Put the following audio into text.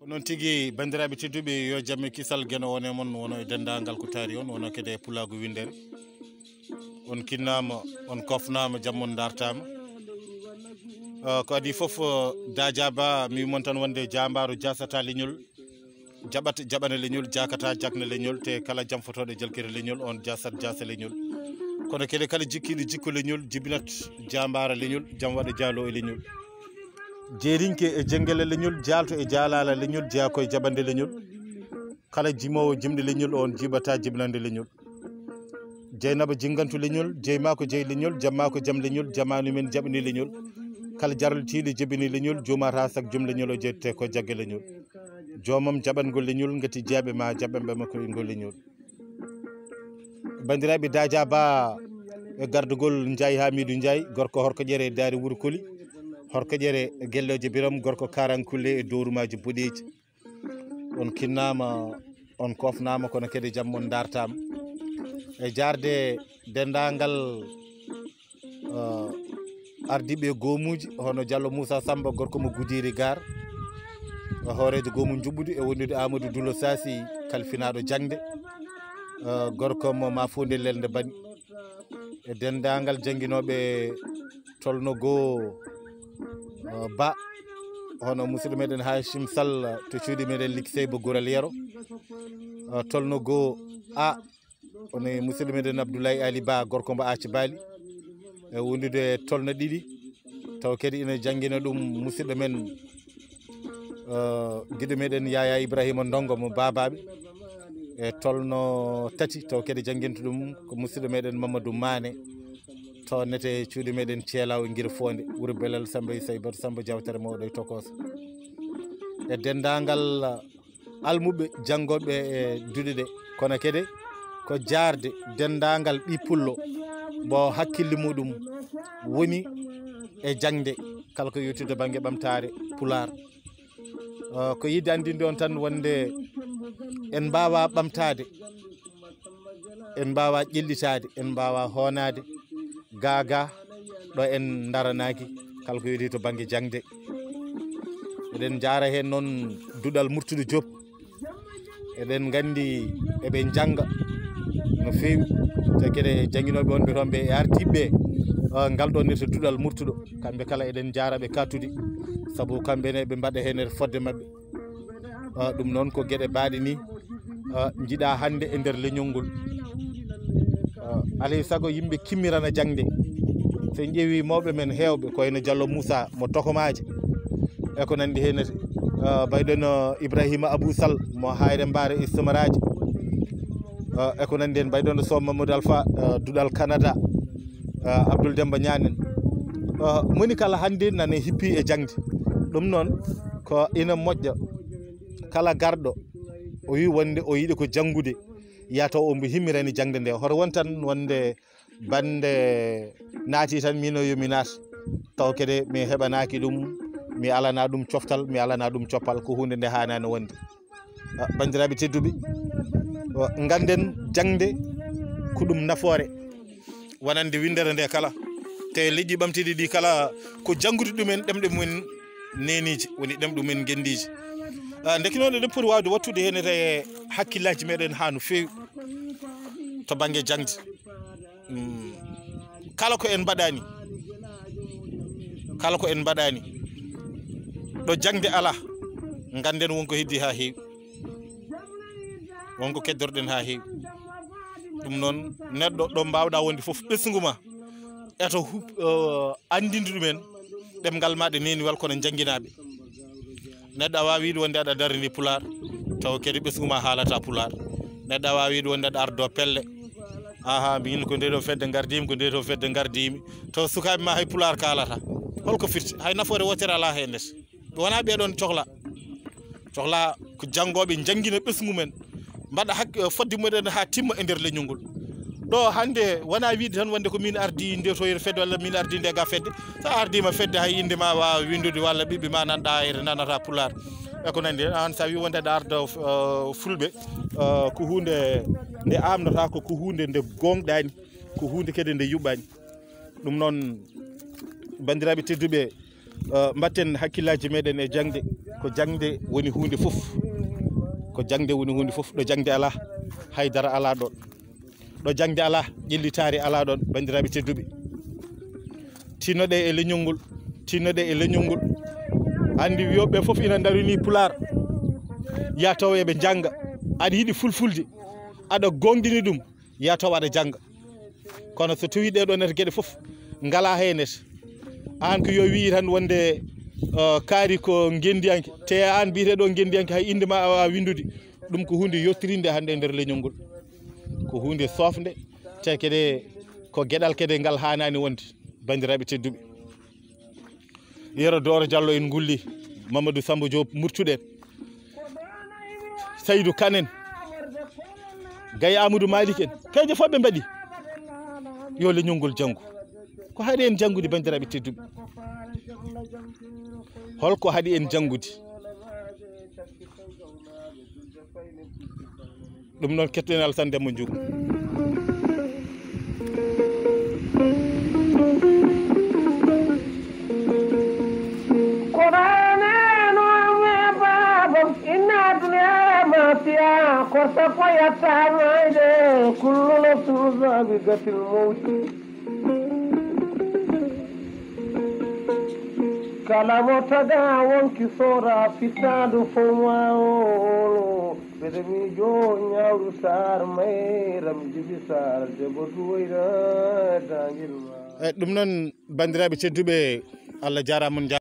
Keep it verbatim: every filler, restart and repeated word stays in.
Noon tigi, banndiraaɓe tedduɓe, yo jam e kisal geno won e mon, wono e denndaangal ko taari on, wono kadi e pulaagu winndere. On kinnaama, on kofnaama, jam mon ndartaama. Ah, ko adii fof, ah, Daaja Ba, mi wii mon tan wonde jaambaaro jaasata leñol, jaɓat, jaɓana leñol, jaakata, jakna leñol, te kala jam fotooɗo e jalkere leñol, on jaasat, jaasa leñol. Kono kadi kala jikkiiɗo jikku leñol, jibinat jaambaara leñol, jam waɗa jaaloo e leñol. Jeerinke e jenngele leñol, jaalto e jaalaala leñol, jeyaa ko e jaɓande leñol. Kala jimoowo jimɗi leñol, on jiɓata jiɓnande leñol. Jeynaba jingantu leñol, jeymaako jey leñol, jammaako jam leñol, jamaanu men jaɓini leñol. Kala jarlitiiɗo jibini leñol, juumata sak jom leñol, o jettete ko jagge leñol. Joomam jaɓangol leñol, ngati jeyaɓe ma jaɓanɓe makko e ngol leñol. Banndiraaɓe, Daaja Ba e gardugol Njaay Haamiidu Njaay, gorko Horko Ƴere e Daari Wuro Koli, Horko Ƴere e Gelleejo Biram, gorko Karankulle e Dowrumaaji Boɗeeji. On kinnaama, on kofnaama, kono kadi jam mon ndartaama. E jaarde denndaangal, ah, ardiiɓe goomuuji, hono Jallo Muusa Sammba, gorko mo Gudiiri Gaar, hooreejo goomu Njuɓɓudi, e wondude Amadou Dulo Sasi, kalfinaaɗo jaŋde, ah, gorko mo Mafunde Lelde Bani. E denndaangal jannginooɓe tolno goo, ah, Ba, hono musidɗo meɗen Hachim Sall to cuuɗi meɗen Likisey Ba Gural Yero, ah, tolno goo A, on e musidɗo meɗen Abdoulaye Ali Ba, gorko mbo Acci Bali, e wondude tolno ɗiɗi, taw kadi ina janngina ɗum musidɗo men, eh, giɗo meɗen Yaya Ibrahima Ndongo mo Babaɓe, e tolno tati, taw kadi jannginta ɗum ko musidɗo meɗen Mamadou Mané, to nete cuuɗi meɗen Ceelaw e Giro Fonde, wuro Belal Samba e Saybatu Samba, jawtere mawɗo e tokoso. E denndaangal almuɓɓe janngooɓe e duɗe ɗe, kono kadi ko jaarde denndaangal ɓii pullo mbo hakkille muɗum woni e jaŋde, kala ko yowti to bannge ɓamtaare Pulaar. Eh, ko yiɗde anndinde on tan wonde en mbaawaa ɓamtaade, en mbaawaa ƴellitaade, en mbaawaa hoonaade gaa gaa ɗo en ndaranaaki, kala ko yowti to bannge jaŋde. Eɗen njaara heen noon duɗal Murtuɗo Diop. Eɗen nganndi eɓe njannga no feewi, te kadi jannginooɓe wonɓe toon ɓe e ardiiɓe, ah, ngal ɗo nete duɗal Murtuɗo. Kamɓe kala eɗen njaara ɓe kattude, sabu kamɓe ne ɓe mbaɗa heen e fodde maɓɓe. Ah, ɗum noon ko geɗe baaɗe ni, ah, njiɗaa hannde e nder leñol ngol. Ah, alay sago yimɓe kimmirana jaŋde. So en ƴeewi mawɓe men heewɓe, ko wayno Jallo Moussa mo Tokomaaji, e ko nanndi heen, ah, mbayɗon, ah, Ibrahima Abou Sall mo Hayre Mbaare e Somaraaji, ah, e ko nanndi heen, mbayɗon Sow Mamadou Alpha, ah, duɗal Canada, ah, Abdoul Demba Ñaanen. Ah, moni kala hannde nane hippi e jaŋde. Ɗum noon ko ina moƴƴa kala garɗo o wi wonde o yiɗi ko janngude, yataw omo himmirani jaŋde nde. Hoto won tan wonde bannde naati tan, miino yo mi naat, taw kadi mi heɓanaaki ɗum, mi alana ɗum coftal, mi alana ɗum coppal, ko huunde nde haanaani wonde. Ah, banndiraaɓe tedduɓe, o, ngannden jaŋde ko ɗum nafoore wonande winndere nde kala. Te leƴƴi ɓamtiiɗi ɗi kala ko janngude ɗumen ɗemɗe mumen neeniiji, woni ɗemɗe mumen ngenndiiji. Ah, ndeke noon eɗen poti waawde wattude heen e hakkillaaji meɗen haa no feewi to bannge jaŋde. Mm. Kala ko en mbaɗaani, kala ko en mbaɗaani, ɗo jaŋde alaa, ngannden wonko heddii haa heewi, wonko keddorɗen haa heewi. Ɗum noon, neɗɗo ɗo mbaawɗaa wonde fof, ɓesngu ma, eto hup-, eh, anndinde ɗumen ɗemngal ma, ɗe neeniwal kono njannginaaɓe. Neɗɗo a waawi wiide wonde aɗa darani Pulaar, taw kadi ɓesngu ma haalata Pulaar. Neɗɗo a waawi wiide wonde aɗa ardo pelle. Aha, min ko nde ɗo fedde ngardimi, ko nde ɗo fedde ngardimi. Taw sukaaɓe ma hay Pulaar kaalata. Holko firti? Hay nafoore wootere alaa heen nde. Wonaa ɓee ɗoon cohla. Cohla ko janngooɓe njanngina ɓesngu men. Mbaɗa hak-, fodde mumen haa timma e nder leñol ngol. Ɗo hannde wonaa wiide tan wonde ko min ardi nde to yer fedde walla min ardi nde ga fedde. So a ardiima fedde hay innde ma waawa winndude walla ɓiɓɓe ma nanɗa ere nanata Pulaar. E ko nanndi heen, aan so a wii wonde aɗa arda, eh, fulɓe, eh, ko huunde nde aamnotaako, ko huunde nde gooŋɗaani, ko huunde kadi nde yuɓɓaani. Ɗum noon, banndiraaɓe tedduɓe, eh, mbatten hakkillaaji meɗen e jaŋde. Ko jaŋde woni huunde fof. Ko jaŋde woni huunde fof. Ɗo jaŋde alaa, haydara alaa ɗoon. Ɗo jaŋde alaa, ƴellitaare alaa ɗoon, banndiraaɓe tedduɓe. Tinnoɗee e leñol ngol, tinnoɗee e leñol ngol. Anndi wiyooɓe fof ina ndarini Pulaar. Yaa taw eɓe njannga. Aɗa yiɗi fulfulde, aɗa goongɗini ɗum, yaa taw aɗa jannga. Kono so tawii ɗee ɗoo nete geɗe fof ngalaa heen nete, aan ko yo wii tan wonde, uh, kaari ko ngenndiyanke, te aan mbiyeteeɗo ngenndiyanke hay innde ma a waawaa winndude. Ɗum ko huunde yottirinde hannde e nder leñol ngol. Ko huunde soofnde, te kadi ko geɗal kadi ngal haanaani wonde, banndiraaɓe tedduɓe. Yero Dooro Jallo en ngulli, Mamadou Samba Diop murtuɗen, Saydou Kane en, Gaye Amadou Malick en, peeje fof ɓe mbaɗi. Yo leñol ngol janngu. Ko haɗi en janngude, banndiraaɓe tedduɓe? Holko haɗi en janngude? Ɗum noon, kettoɗen Alassane Demba Diouf. Qur'aana no me baaba, inna dunya ma fiya, ko sappo yattaama e kullu nafsin za'iqatul mawt. Kala mo taga wonki soora fittaandu fof ma wolo. Mbeɗa miijo ñaawru Saar mayram jibi Saar debbo duwoyra daangel ma. E ɗum noon, banndiraaɓe tedduɓe, Allah jaaraama, on njaaraama.